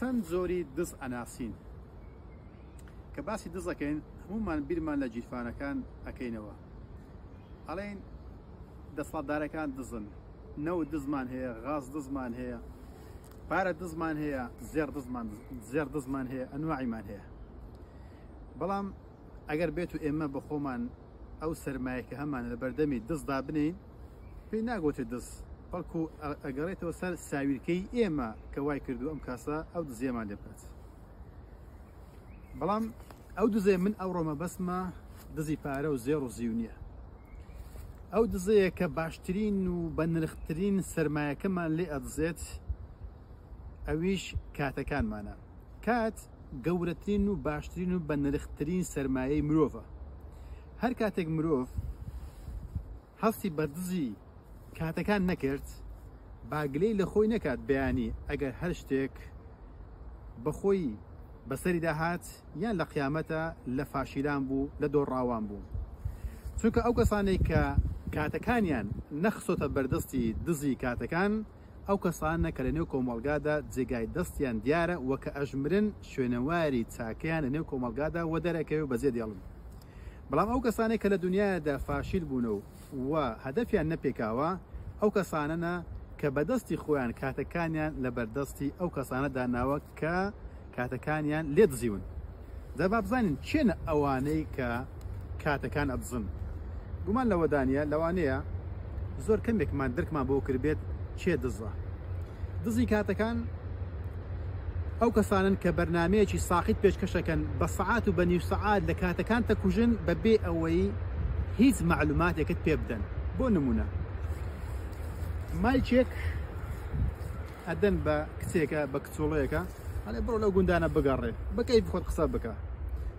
چەند جۆری دز ئەناسین؟ کە باسی دز ئەکەین هەموومان بیرمان لە گیرفانەکان ئەکەینەوە، ئەڵێین دەسەڵاتدارەکان دزن، نەوت دزمان هەیە، غاز دزمان هەیە، پارە دزمان هەیە، زێڕ دزمان زێڕ دزمان هەیە، ئەنواعیمان هەیە. بەڵام ئەگەر بێت و ئێمە بە خۆمان ئەو سەرمایە کە هەمانە لە بەردەمی دزدا بنێین، پێی ناگوترێت دز، بەڵکو ئەگەڕێتەوە سەر ساویلکەی ئێمە کە وای کردو ئەم کاسە ئەو دزیەمان لێ بکات. بەڵام ئەو دزێ من ئەوڕۆ مەبەستمە دزی پارە و زێڕ و زیو نییە. ئەو دزەیە کە باشترین و بەنرخترین سەرمایەکەمان لێ ئەدزێت، ئەویش کاتەکانمانە. کات گەورەترین و باشترین و بەنرخترین سەرمایەی مرۆڤە. هەر کاتێک مرۆڤ هەستی بە دزی کاتەکان نەکرد، با گلەی لە خۆی نەکات بەیانی ئەگەر هەر شتێک بەخۆی بەسەریدا هات یان لە قیامەتە لە فاشیلان بوو لە دۆڕاوان بوو. چونکە ئەو کەسانەی کە کاتەکانیان نەخستۆتە بەردەستی دزی کاتەکان، ئەو کەسانە کە لەنێو کۆمەڵگادا جێگای دەستیان دیارە و کە ئەژمرن شوێنەواری چاکەیان لەنێو کۆمەڵگادا وەدەرەکەوێ و بەجێ دێڵن. بەڵام ئەو کەسانەی کە لە دونیایدا فاشیل بوونە و و هەدەفیان نەپێکاوە ئەو کەسانەنە کە بە دەستی خۆیان کاتەکانیان لە بەردەستی ئەو کەسانە داناوە کە کاتەکانیان لێ دزیون. جا با بزانین کێنە ئەوانەی کە کاتەکان ئەدزن. گومان لەوەدا نییە لەوانەیە زۆر کەمێکمان درکمان بۆ کردبێت کێ دزە. دزی کاتەکان ئەو کەسانن کە بەرنمەیەکی ساقیت پێشکەشەکەن بە سەعات و بە نیو سەعات لە کاتەکان تەکوژن بە بێ ئەوەی هیچ مەعلوماتێکت پێ بدەن. بۆ نمونە مایکێک ئەدەن بە کچێکە بە کچۆڵەیەکە ئەڵێ بڕۆ لەو گوندانە بگەڕێ بە کەیف خۆت قسە بکە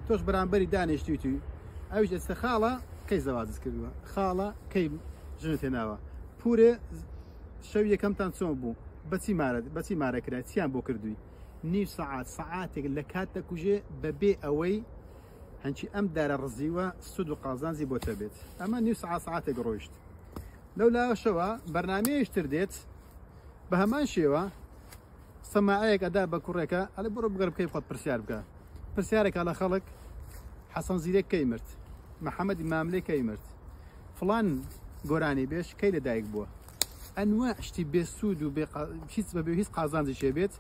تۆش بەرامبەری دانیشتویتی ئەویش ئێستا خاڵە کەی زەواجت کردووە خاڵە کەی ژنت هێناوە پورێ شەو یەکەمتان چۆن بوو بەچی مارە بەچی مارە کرای چیان بۆ کردووی نیو سەعات سەعاتێک لە کات دەکوژێ بەبێ ئەوەی هەنچی ئەم دارە ڕزیوە سود و قازانجی بۆ تەبێت ئەمە نیو سەعات سەعاتێک ڕۆیشت لەو لاوەشەوە بەرنمەیەش تر دێت بە هەمان شێوە سەماعەیەک ئەدا بە کوڕێکە ئەڵێ بڕۆ بگەر بکەی خۆت پرسیار بکە پرسیارێکە لە خەڵک حەسەن زیرەک کەی مرد محەممەدی ماملێ کەی مرد فڵان گۆرانی بێش کەی لە دایک بووە ئەنوا شتی بێسوود و هیچ بەبێ هیچ قازانجی شێ بێت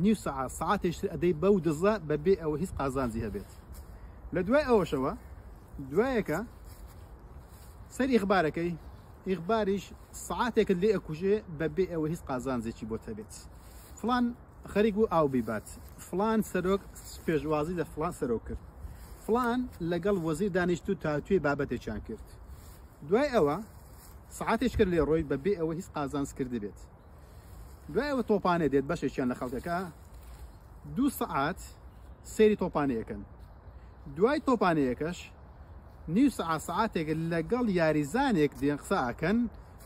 نیو سەعات سەعاتێش تر ئەدەی بەو دزە بەبێ ئەوە هیچ قازانجی هەبێت لە دوای ئەوەشەوە دوایەکە سەر ئیخبارەکەی ئیخباریش سەعاتێکت لێ ئەکوژێ بەبێ ئەوە هیچ قازانجێکی بۆت هەبێت فڵان خەریک بوو ئاو بیبات فڵان سەرۆک پێشوازی لە فڵان سەرۆک کرد فڵان لەگەڵ وەزیر دانیشت و تاوتوێی بابەتێکیان کرد دوای ئەوە سەعاتێک کرد لێ ڕۆی بەبێ ئەوە هیچ قازانج کردبێت دوای ئەوە تۆپانێ دێت بەشێکیان لە خەڵکەکە دوو سەعات سەیری تۆپانەیەکەن دوای تۆپانەیەکەش نیو سەعات سەعاتێک لەگەڵ یاریزانێک دێن قسە ئەکەن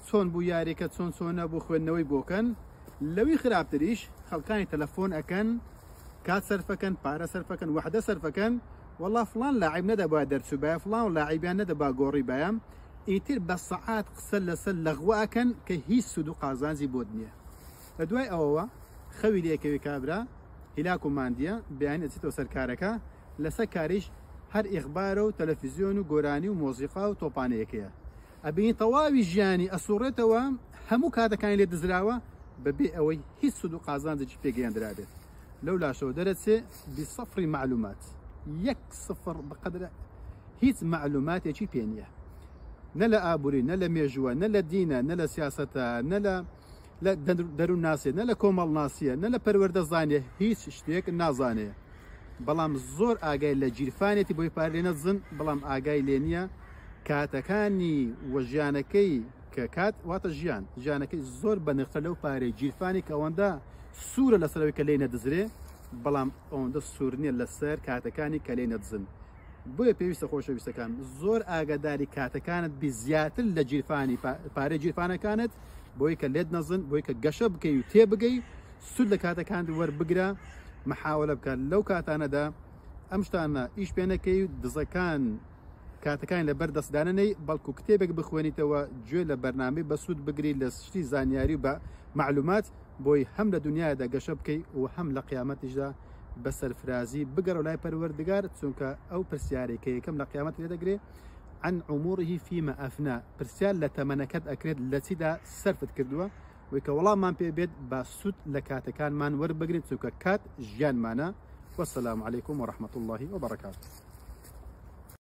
چۆن بوو یاریەکە چۆن چۆن نەبوو خوێندنەوەی بۆکەن لەوی خراپتریش خەڵکانی تەلەفۆن ئەکەن کات سەرفەکەن پارە سەرفەکەن وەحدە سەرفەکەن وەڵا فڵان لاعیب نەدەبا دەرچووبایە فڵان لاعیبیان نەدەبا گۆڕیبایە ئیتر بە سەعات قسە لەسەر لەغوە ئەکەن کە هیچ سوود و قازانجی بۆت نییە لە دوای ئەوەوە خەوی لێکەوێ کابرا هیلاک و ماندیە بەیانی ئەچێتەوە سەر کارەکە لەسەر کاریش هەر ئیخبارە و تەلەفیزیۆن و گۆرانی و مۆزیقا و تۆپانەیەکەیە ئەبینی تەواوی ژیانی ئەسوڕێتەوە هەموو کاتەکانی لێ دزراوە بەبێ ئەوەی هیچ سود و قازانجێکی پێگەیەندرابێت لەو لاشەوە دەرەچێ بسەفری معلومات یەک سفر بەقدر هیچ معلوماتێکی پێ نییە نە لە ئابووری نە لە مێژووە نە لە دینە نە لە سیاسەتە نە لە لە دەروونناسیە نە لە کۆمەڵناسیە نە لە پەروەردەزانیە هیچ شتێک نازانێ بەڵام زۆر ئاگای لە گیرفانێتی بۆی پارە لێ نەدزن بەڵام ئاگای لێ نییە کاتەکانی و ژیانەکەی کە کات واتە ژیان ژیانەکەی زۆر بەنرختە لەو پارەی گیرفانی کە ئەوەندە سوورە لەسەرەوەی کە لێی نەدزرێ بەڵام ئەوەندە سوور نییە لەسەر کاتەکانی کە لێی نەدزن بۆیە پێویستە خۆشەویستەکان زۆر ئاگاداری کاتەکانت بی زیاتر لە گیرفانی پارەی گیرفانەکانت بۆی کە لێت نەزن بۆی کە گەشە بکەی و تێبگەی سود لە کاتەکانت وەربگرە محاولە بکە لەو کاتانەدا ئەم شتانە ئیش پێ نەکەی و دزەکان کاتەکانی لەبەر دەست دانەنێی بەڵکو کتێبێک بخوێنیتەوە گوێ لە بەرنامەی بەسوود بگری لە شتی زانیاری و بە مەعلومات بۆی هەم لە دنیادا گەشە بکەی و هەم لە قیامەتیشدا بە سەرفرازی بگەڕەوە لای پەروەردگار چونکە ئەو پرسیارەی کە یەکەم لە قیامەت لێ دەگرێ عن عمره فيما أفنى پرسیار لە تەمەنەکەت ئەکرێت لە چیدا سەرفت کردووە وی کە وەڵاممان پێ بێت با سوود لە کاتەکانمان وەربگرین چونکە کات ژیانمانە والسلام عليكم ورحمة الله وبركاته.